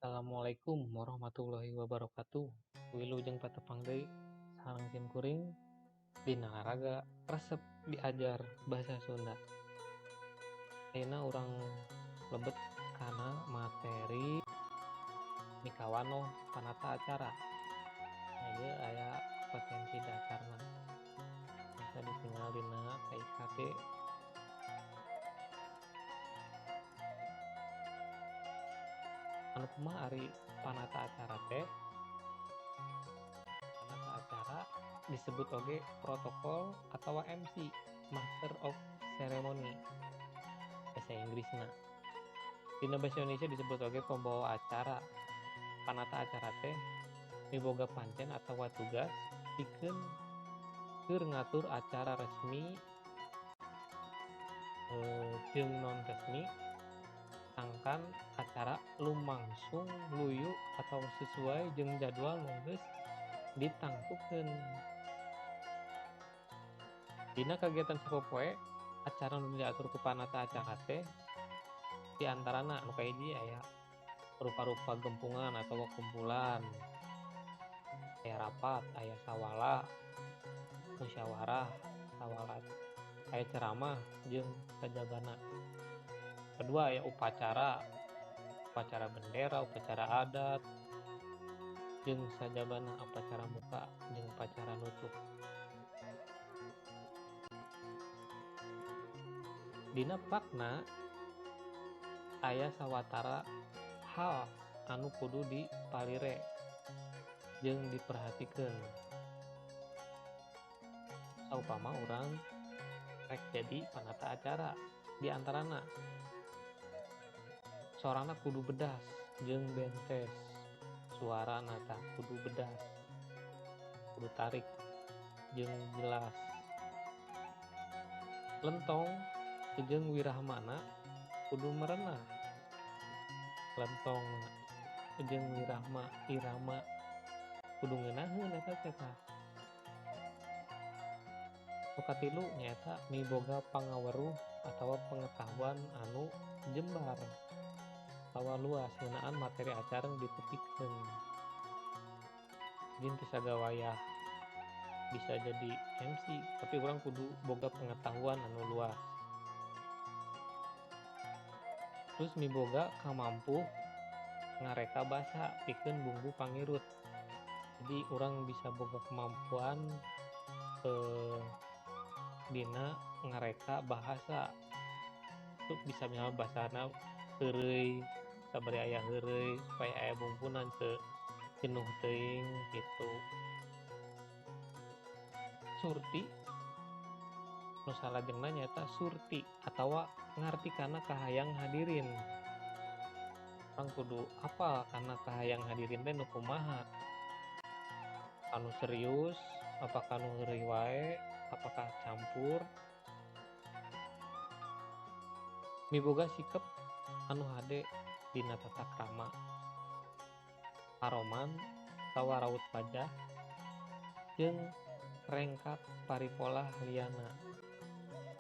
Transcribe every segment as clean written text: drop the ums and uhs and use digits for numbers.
Assalamualaikum warahmatullahi wabarakatuh. Wilujeng patepang deui sareng sim kuring dina laraga resep diajar bahasa Sunda. Ayeuna urang lebet kana materi mikawanoh panata acara. Nah, ieu aya potensi dasarna. Bisa ditinggal dina KIKD. Anu kumaha ari panata acara teh? Panata acara disebut oge protokol atawa MC, Master of Ceremony bahasa Inggrisna. Dina bahasa Indonesia disebut oge pembawa acara. Panata acara teh miboga pancen atawa tugas pikeun keur ngatur acara resmi jeung non resmi sangkan acara lumangsung luyu atau sesuai jeung jadwal nu geus ditangtukeun. Dina kagiatan sapopoe acara nu diatur ku panata acara teh di antarana nu kahiji aya rupa-rupa gempungan atawa kumpulan, aya rapat, aya sawala, musyawarah, sawala, aya ceramah jeung sajabana. Kedua aya upacara, upacara bendera, upacara adat jeung sajabana, upacara muka jeung upacara nutup. Dina pakna aya sawatara hal anu kudu dipalire jeung diperhatikeun. Saupama urang rek jadi panata acara, di antarana sorana kudu bedas jeung bentes. Suarana tah kudu bedas, kudu tarik jeung jelas. Lentong jeung wirahmana kudu merenah. Lentong jeung wirahma irama kudu ngeunaheun eta teh tah. Nu katilu nyaeta miboga pangaweruh atawa pengetahuan anu jembar atawa luas ngeunaan materi acara nu ditepikeun. Jadi teu sagawayah bisa jadi MC, tapi urang kudu boga pengetahuan anu luas. Terus miboga kamampu ngareka basa pikeun bumbu pangirut. Jadi urang bisa boga kemampuan dina ngareka bahasa. Itu bisa misalnya bahasana heureuy, sabari aya heureuy supaya aya bumbunan teu jenuh teuing gitu. Surti nu salajengna nyaeta surti atawa ngarti kana kahayang hadirin. Urang kudu apal kana kahayang hadirin teh nu kumaha. Anu serius, apakah nu heureuy wae, apakah campur. Miboga sikep anu hade dina tata krama, paroman atawa raut wajah jeung rengkak paripolah liana.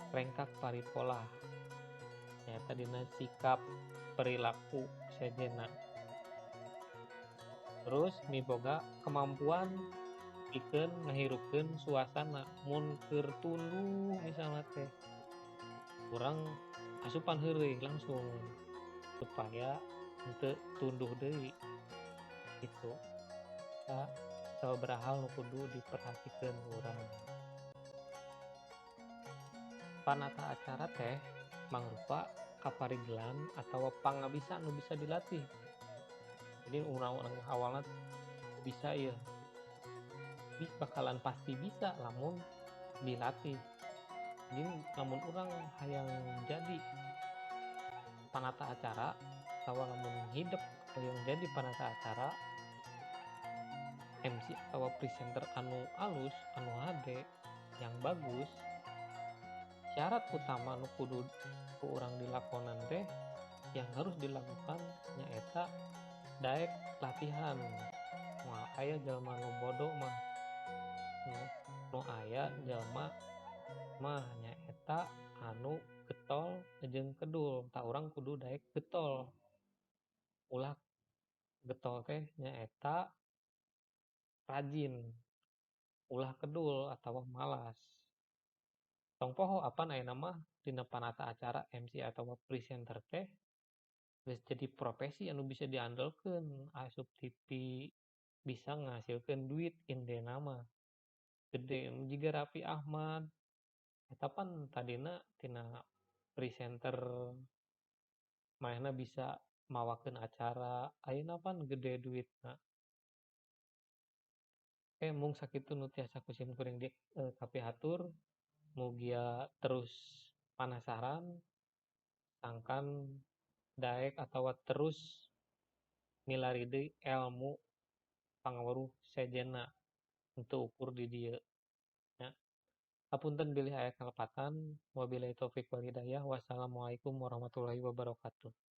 Rengkak paripolah nyaeta dina sikap perilaku sejenna. Terus miboga kemampuan pikeun ngahirupkeun suasana mun keur tunduh misalna teh urang asupan heureuy langsung supaya henteu tunduh deui gitu. Eta sababaraha hal nu kudu diperhatikeun urang. Panata acara teh mangrupa kaparigelan atawa pangabisa nu bisa dilatih. Jadi urang-urang awalna bisa ieu. Bakalan pasti bisa lamun dilatih. Jadi lamun urang hayang jadi panata acara atawa lamun hidep hayang jadi panata acara MC atawa presenter anu alus, anu hade, yang bagus, syarat utama nu kudu ku urang dilakonan teh yang harus dilakukan nyaeta daek latihan. Moal aya jalma nu bodoh mah, nu aya jalma mah nyaeta anu getol jeung kedul. Tah urang kudu daek getol. Ulah Getol teh nyaeta rajin, ulah kedul atawa malas. Tong poho apan ayeuna mah dina panata acara MC atawa presenter teh geus jadi profesi anu bisa diandelkeun asup TV, bisa ngahasilkeun duit indena mah gede. Jiga Raffi Ahmad eta pan tadina tina presenter manehna bisa mawakeun acara, ayeuna pan gede duitna. Oke, mung sakitu nu tiasa ku sim kuring di kapihatur. Mugia terus panasaran sangkan daek atawa terus milari deui elmu pangaweruh sejenna untuk ukur di dieu nya. Hapunten bilih aya kalepatan. Wabillahi taufik wal hidayah. Wassalamualaikum warahmatullahi wabarakatuh.